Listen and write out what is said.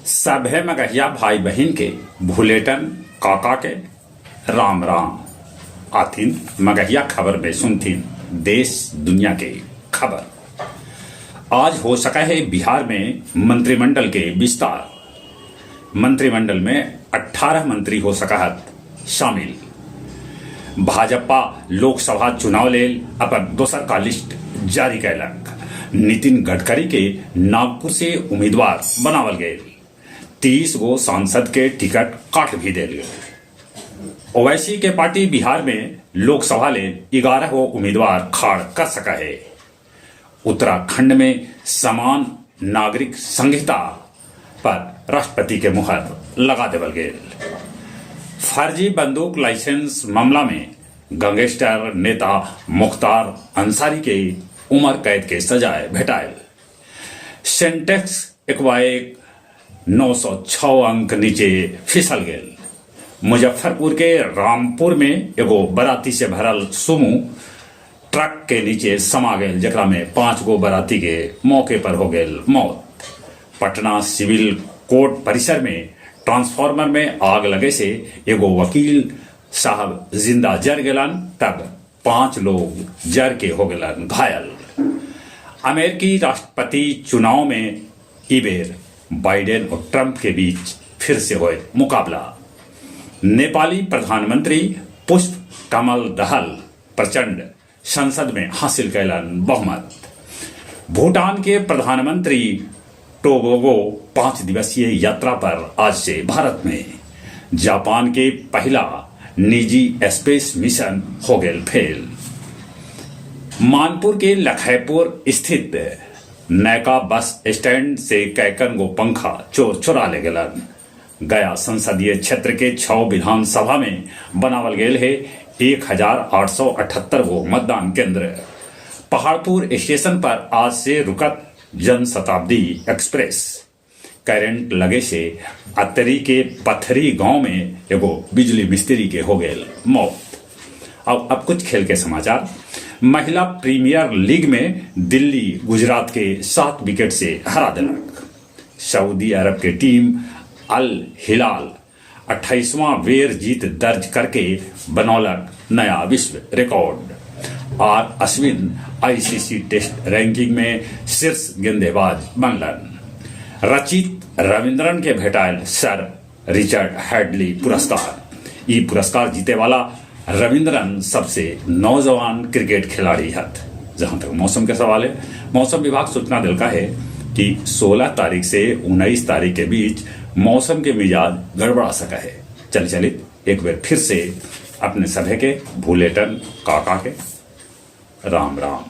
सभे मगहिया भाई बहिन के भुलेटन काका के राम राम। आथिन मगहिया खबर में सुनथिन देश दुनिया के खबर। आज हो सका है बिहार में मंत्रिमंडल के विस्तार। मंत्रिमंडल में 18 मंत्री हो सकहत शामिल। भाजपा लोकसभा चुनाव लेल अपन दोसर का लिस्ट जारी कयलक। नितिन गडकरी के नागपुर से उम्मीदवार बनावल गेल। 30 गो सांसद के टिकट काट भी देल गेल। ओवैसी के पार्टी बिहार में लोकसभा लेल 11 गो उम्मीदवार खाड़ कर सक हे। उत्तराखंड में समान नागरिक संहिता पर राष्ट्रपति के मुहर लगा देवल गेल। फर्जी बंदूक लाइसेंस मामला में गैंगस्टर नेता मुख्तार अंसारी के उम्र कैद के सजाए भेटायल। सेंटेक्स एकबाएक 906 अंक नीचे फिसल गेल। मुजफ्फरपुर के रामपुर में एगो बराती से भरल सुमू ट्रक के नीचे समा गेल, जेकरा में 5 गो बराती के मौके पर हो गेल मौत। पटना सिविल कोर्ट परिसर में ट्रांसफार्मर में आग लगे से एगो वकील साहब जिंदा जर गेलन, तब 5 लोग जर के हो गेलन घायल। अमेरिकी राष्ट्रपति चुनाव में ई बेर बाइडेन और ट्रंप के बीच फिर से होए मुकाबला। नेपाली प्रधानमंत्री पुष्प कमल दहल प्रचंड संसद में हासिल कैलन बहुमत। भूटान के प्रधानमंत्री टोबोगो 5 दिवसीय यात्रा पर आज से भारत में। जापान के पहला निजी स्पेस मिशन हो गेल फेल। मानपुर के लखैपुर स्थित नयका बस स्टैंड से कैकन गो पंखा चोर चुरा ले गेलन। गया संसदीय क्षेत्र के 6 विधानसभा में बनावल गेल है 1878 गो मतदान केंद्र। पहाड़पुर स्टेशन पर आज से रुकत जन शताब्दी एक्सप्रेस। करंट लगे से अतरी के पथरी गांव में एगो बिजली मिस्त्री के हो गेल मौत। अब कुछ खेल के समाचार। महिला प्रीमियर लीग में दिल्ली गुजरात के 7 विकेट से हरा देलक। सऊदी अरब के टीम अल हिलाल 28वां बेर जीत दर्ज करके बनौलक नया विश्व record. R Ashwin ICC test ranking में शीर्ष गेंदेबाज बनलन। रचित रविंद्रन के भेटायल सर रिचर्ड हैडली पुरस्कार। ई पुरस्कार जीते वाला रविंद्रन सबसे नौजवान क्रिकेट खिलाड़ी हथ। जहां तक मौसम के सवाल है, मौसम विभाग सूचना दिलका है कि 16 तारीख से 19 तारीख के बीच मौसम के मिजाज गड़बड़ा सका है। चल चलित एक बार फिर से अपने सभे के भूलेटन काका के राम राम।